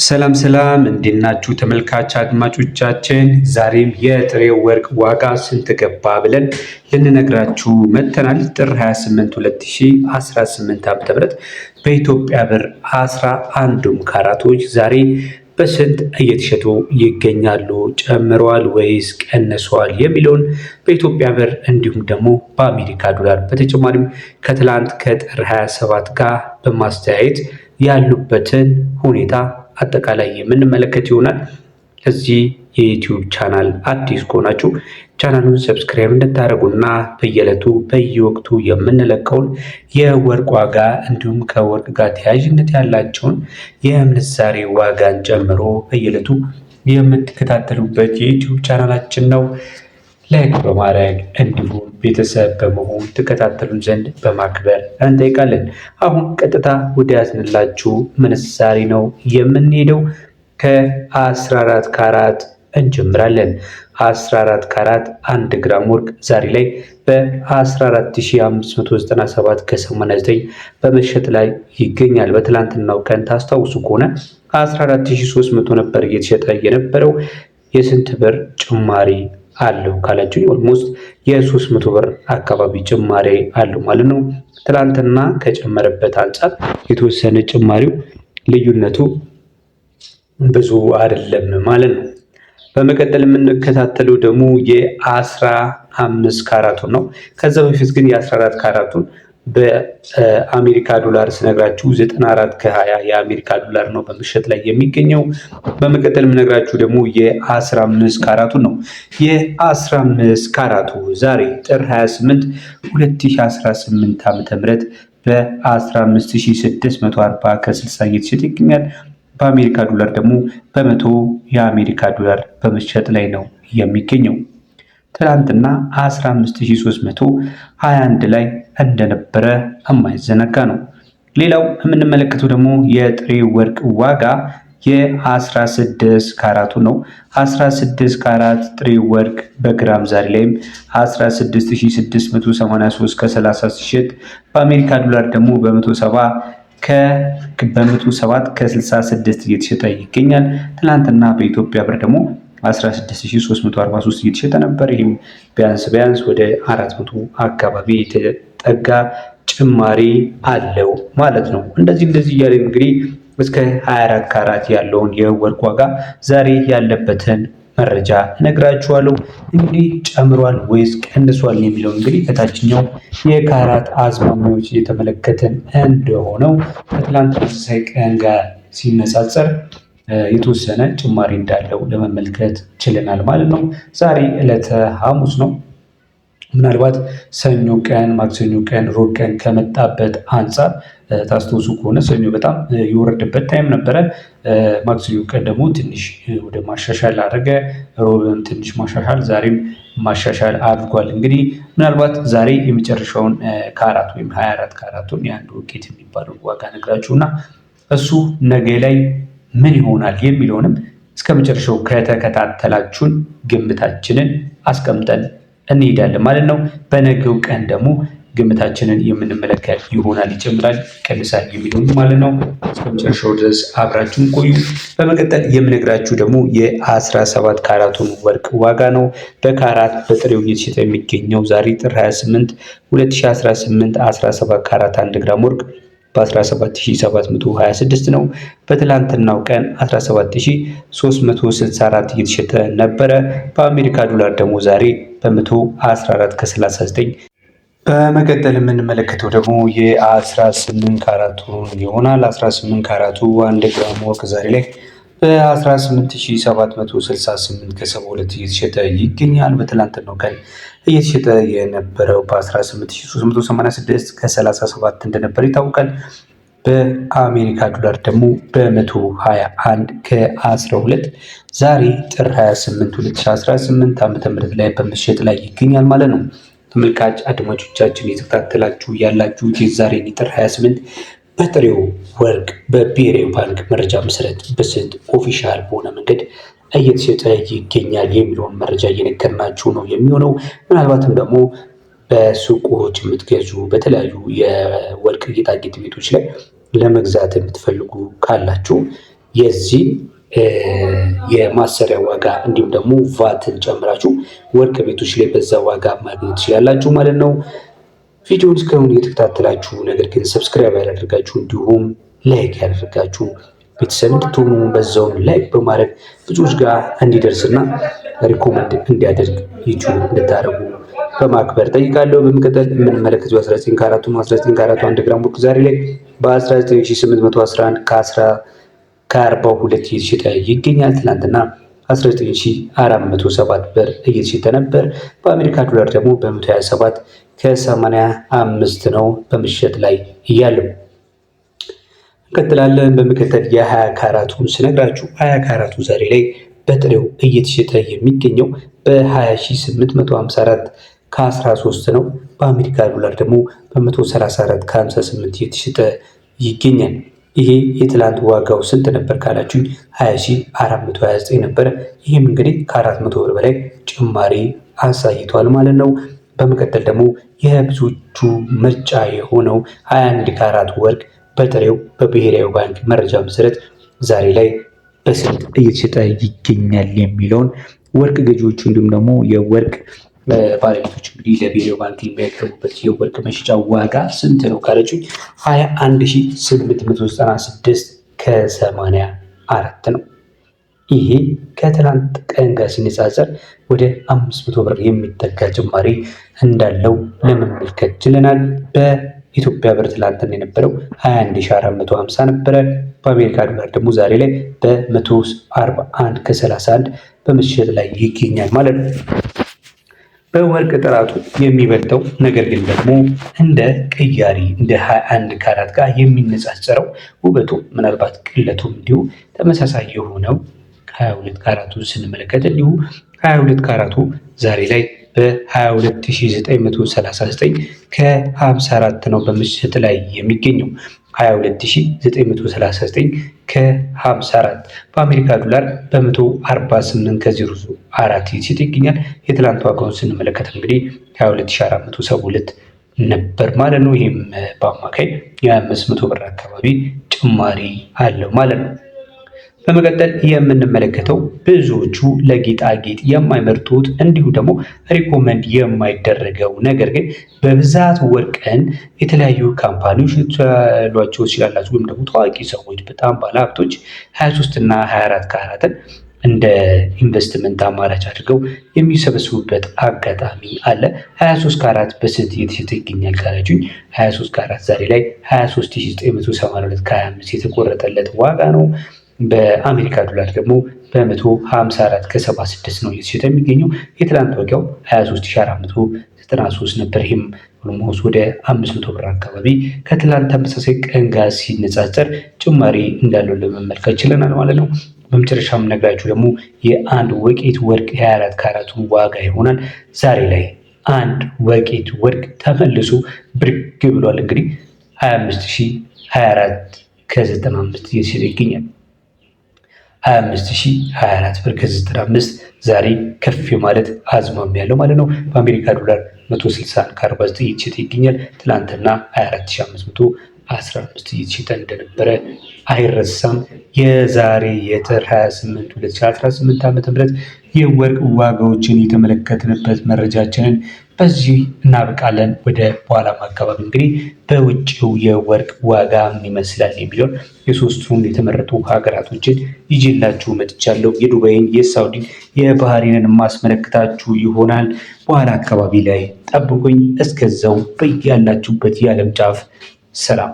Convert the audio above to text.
ሰላም ሰላም፣ እንዴት ናችሁ ተመልካች አድማጮቻችን? ዛሬም የጥሬው ወርቅ ዋጋ ስንት ገባ ብለን ልንነግራችሁ መጥተናል። ጥር 28 2018 ዓ.ም በኢትዮጵያ ብር 11ዱም ካራቶች ዛሬ በስንት እየተሸጡ ይገኛሉ? ጨምረዋል ወይስ ቀንሰዋል? የሚለውን በኢትዮጵያ ብር እንዲሁም ደግሞ በአሜሪካ ዶላር በተጨማሪም ከትላንት ከጥር 27 ጋር በማስተያየት ያሉበትን ሁኔታ አጠቃላይ የምንመለከት ይሆናል። ለዚህ የዩቲዩብ ቻናል አዲስ ከሆናችሁ ቻናሉን subscribe እንድታደርጉና በየዕለቱ በየወቅቱ የምንለቀውን የወርቅ ዋጋ እንዲሁም ከወርቅ ጋር ተያያዥነት ያላቸውን የምንዛሬ ዋጋን ጨምሮ በየዕለቱ የምትከታተሉበት የዩቲዩብ ቻናላችን ነው። like በማድረግ እንዲሁም ቤተሰብ በመሆን ትከታተሉን ዘንድ በማክበር እንጠይቃለን። አሁን ቀጥታ ወደ ያዝንላችሁ ምንዛሬ ነው የምንሄደው። ከ14 ካራት እንጀምራለን። 14 ካራት 1 ግራም ወርቅ ዛሬ ላይ በ14597 ከ89 በመሸጥ ላይ ይገኛል። በትላንትናው ቀን ታስታውሱ ከሆነ 14300 ነበር እየተሸጠ የነበረው። የስንት ብር ጭማሪ አለው ካላችሁ almost የ300 ብር አካባቢ ጭማሪ አለው ማለት ነው። ትላንትና ከጨመረበት አንጻር የተወሰነ ጭማሪው ልዩነቱ ብዙ አይደለም ማለት ነው። በመቀጠል የምንከታተለው ደግሞ የ15 ካራቱን ነው። ከዛ በፊት ግን የ14 ካራቱን በአሜሪካ ዶላር ስነግራችሁ 94 ከ20 የአሜሪካ ዶላር ነው በመሸጥ ላይ የሚገኘው። በመቀጠል የምነግራችሁ ደግሞ የ15 ካራቱ ነው። የ15 ካራቱ ዛሬ ጥር 28 2018 ዓ.ም በ15640 ከ60 እየተሸጠ ይገኛል። በአሜሪካ ዶላር ደግሞ በ100 የአሜሪካ ዶላር በመሸጥ ላይ ነው የሚገኘው። ትላንትና 15321 ላይ እንደነበረ የማይዘነጋ ነው። ሌላው የምንመለከተው ደግሞ የጥሬ ወርቅ ዋጋ የ16 ካራቱ ነው። 16 ካራት ጥሬ ወርቅ በግራም ዛሬ ላይም 16683 ከ30 ሲሸጥ በአሜሪካ ዶላር ደግሞ በ170 በ107 ከ66 እየተሸጠ ይገኛል። ትላንትና በኢትዮጵያ ብር ደግሞ 16343 እየተሸጠ ነበር። ይህም ቢያንስ ቢያንስ ወደ 400 አካባቢ የተጠጋ ጭማሪ አለው ማለት ነው። እንደዚህ እንደዚህ እያለ እንግዲህ እስከ 24 ካራት ያለውን የወርቅ ዋጋ ዛሬ ያለበትን መረጃ እነግራችኋለሁ። እንግዲህ ጨምሯል ወይስ ቀንሷል የሚለው እንግዲህ ከታችኛው የካራት አዝማሚያዎች እየተመለከትን እንደሆነው ከትላንት ተመሳሳይ ቀን ጋር ሲነጻጸር የተወሰነ ጭማሪ እንዳለው ለመመልከት ችለናል ማለት ነው። ዛሬ ዕለተ ሐሙስ ነው። ምናልባት ሰኞ ቀን፣ ማክሰኞ ቀን፣ ሮብ ቀን ከመጣበት አንጻር ታስታውሱ ከሆነ ሰኞ በጣም የወረደበት time ነበረ። ማክሰኞ ቀን ደግሞ ትንሽ ወደ ማሻሻል አደረገ። ሮብም ትንሽ ማሻሻል፣ ዛሬም ማሻሻል አድርጓል። እንግዲህ ምናልባት ዛሬ የመጨረሻውን ካራት ወይም 24 ካራቱን የአንድ ወቄት የሚባለውን ዋጋ ነግራችሁና እሱ ነገ ላይ ምን ይሆናል የሚለውንም እስከ መጨረሻው ከተከታተላችሁን ግምታችንን አስቀምጠን እንሄዳለን ማለት ነው። በነገው ቀን ደግሞ ግምታችንን የምንመለከት ይሆናል። ይጨምራል፣ ይቀንሳል የሚለውን ማለት ነው። እስከ መጨረሻው ድረስ አብራችሁን ቆዩ። በመቀጠል የምነግራችሁ ደግሞ የ17 ካራቱን ወርቅ ዋጋ ነው። በካራት በጥሬው እየተሸጠ የሚገኘው ዛሬ ጥር 28 2018 17 ካራት 1 ግራም ወርቅ በ17726 ነው። በትላንትናው ቀን 17364 እየተሸጠ ነበረ። በአሜሪካ ዶላር ደግሞ ዛሬ በ114 ከ39። በመቀጠል የምንመለከተው ደግሞ የ18 ካራቱን ይሆናል። 18 ካራቱ 1 ግራም ወርቅ ዛሬ ላይ በ18768 ከ72 እየተሸጠ ይገኛል። በትላንትናው ቀን እየተሸጠ የነበረው በ18386 ከ37 እንደነበር ይታወቃል። በአሜሪካ ዶላር ደግሞ በ121 ከ12 ዛሬ ጥር 28 2018 ዓ.ም ላይ በመሸጥ ላይ ይገኛል ማለት ነው። ተመልካች አድማጮቻችን የተከታተላችሁ ያላችሁ የዛሬን ጥር 28 በጥሬው ወርቅ በብሔራዊ ባንክ መረጃ መሰረት በስንት official በሆነ መንገድ እየተሸጠ ይገኛል የሚለውን መረጃ እየነገርናችሁ ነው የሚሆነው። ምናልባትም ደግሞ በሱቆች የምትገዙ በተለያዩ የወርቅ ጌጣጌጥ ቤቶች ላይ ለመግዛት የምትፈልጉ ካላችሁ የዚህ የማሰሪያ ዋጋ እንዲሁም ደግሞ ቫትን ጨምራችሁ ወርቅ ቤቶች ላይ በዛ ዋጋ ማግኘት ትችላላችሁ ማለት ነው። ቪዲዮውን እስካሁን እየተከታተላችሁ ነገር ግን subscribe ያላደረጋችሁ እንዲሁም like ያላደረጋችሁ ቤተሰብ እንድትሆኑ በዛውም like በማድረግ ብዙዎች ጋር እንዲደርስና recommend እንዲያደርግ ዩቲዩብ እንድታደርጉ በማክበር ጠይቃለሁ። በመቀጠል የምንመለከተው 19 ካራቱ 19 ካራቱ 1 ግራም ወርቅ ዛሬ ላይ በ19811 ከ42 እየተሸጠ ይገኛል። ትናንትና 19407 ብር እየተሸጠ ነበር። በአሜሪካ ዶላር ደግሞ በ127 ከ85 ነው በመሸጥ ላይ እያለው። እንቀጥላለን። በመቀጠል የ20 ካራቱን ስነግራችሁ 20 ካራቱ ዛሬ ላይ በጥሬው እየተሸጠ የሚገኘው በ20854 ከ13 ነው። በአሜሪካ ዶላር ደግሞ በ134 ከ58 እየተሸጠ ይገኛል። ይሄ የትላንት ዋጋው ስንት ነበር ካላችሁኝ 20429 ነበረ። ይህም እንግዲህ ከ400 ብር በላይ ጭማሪ አሳይቷል ማለት ነው። በመቀጠል ደግሞ የብዙዎቹ ምርጫ የሆነው 21 ካራት ወርቅ በጥሬው በብሔራዊ ባንክ መረጃ መሰረት ዛሬ ላይ በስንት እየተሸጠ ይገኛል የሚለውን ወርቅ ገዢዎቹ እንዲሁም ደግሞ የወርቅ ባለቤቶች እንግዲህ ለብሔራዊ ባንክ የሚያቀርቡበት የወርቅ መሸጫ ዋጋ ስንት ነው ካለችኝ 21896 ከ84 ነው። ይሄ ከትላንት ቀን ጋር ሲነጻጸር ወደ 500 ብር የሚጠጋ ጭማሪ እንዳለው ለመመልከት ችለናል። በኢትዮጵያ ብር ትላንትና የነበረው 21450 ነበረ። በአሜሪካ ዶላር ደግሞ ዛሬ ላይ በ141 ከ31 በመሸጥ ላይ ይገኛል ማለት ነው። በወርቅ ጥራቱ የሚበልጠው ነገር ግን ደግሞ እንደ ቅያሪ እንደ 21 ካራት ጋር የሚነጻጸረው ውበቱ ምናልባት ቅለቱም እንዲሁ ተመሳሳይ የሆነው 22 ካራቱን ስንመለከት እንዲሁ 22 ካራቱ ዛሬ ላይ በ22939 ከ54 ነው በምሽት ላይ የሚገኘው 22939 ከ54 በአሜሪካ ዶላር በ148 ከ04 እየተሸጠ ይገኛል። የትላንት ዋጋውን ስንመለከት እንግዲህ 22472 ነበር ማለት ነው። ይህም በአማካይ የ500 ብር አካባቢ ጭማሪ አለው ማለት ነው። በመቀጠል የምንመለከተው ብዙዎቹ ለጌጣጌጥ የማይመርጡት እንዲሁም ደግሞ recommend የማይደረገው ነገር ግን በብዛት ወርቅን የተለያዩ company ዎች ልትሏቸው ትችላላችሁ፣ ወይም ደግሞ ታዋቂ ሰዎች በጣም ባለሀብቶች 23 እና 24 ካራትን እንደ ኢንቨስትመንት አማራጭ አድርገው የሚሰበስቡበት አጋጣሚ አለ። 23 ካራት በስንት እየተሸጠ ይገኛል ካላችሁኝ 23 ካራት ዛሬ ላይ 23982 ከ25 የተቆረጠለት ዋጋ ነው። በአሜሪካ ዶላር ደግሞ በ154 ከ76 ነው እየተሸጠ የሚገኘው። የትላንት ዋጋው 23493 ነበር። ይህም almost ወደ 500 ብር አካባቢ ከትላንት ተመሳሳይ ቀን ጋር ሲነጻጸር ጭማሪ እንዳለው ለመመልከት ችለናል ማለት ነው። በመጨረሻም ነግራችሁ ደግሞ የአንድ ወቄት ወርቅ 24 ካራቱን ዋጋ ይሆናል። ዛሬ ላይ አንድ ወቄት ወርቅ ተመልሶ ብድግ ብሏል። እንግዲህ 25024 ከ95 እየተሸጠ ይገኛል። 25024 ብር ከ95 ዛሬ ከፍ ማለት አዝማሚያ ያለው ማለት ነው። በአሜሪካ ዶላር 160 ከ49 እየተሸጠ ይገኛል። ትላንትና 24515 እየተሸጠ እንደነበረ አይረሳም። የዛሬ የጥር 28 2018 ዓ.ም የወርቅ ዋጋዎችን የተመለከትንበት መረጃችንን በዚህ እናብቃለን። ወደ በኋላም አካባቢ እንግዲህ በውጭው የወርቅ ዋጋ ምን ይመስላል የሚለውን የሶስቱን የተመረጡ ሀገራቶችን ይዤላችሁ መጥቻለሁ። የዱባይን፣ የሳውዲን፣ የባህሬንን ማስመለከታችሁ ይሆናል። በኋላ አካባቢ ላይ ጠብቁኝ። እስከዛው በያላችሁበት የዓለም ጫፍ ሰላም።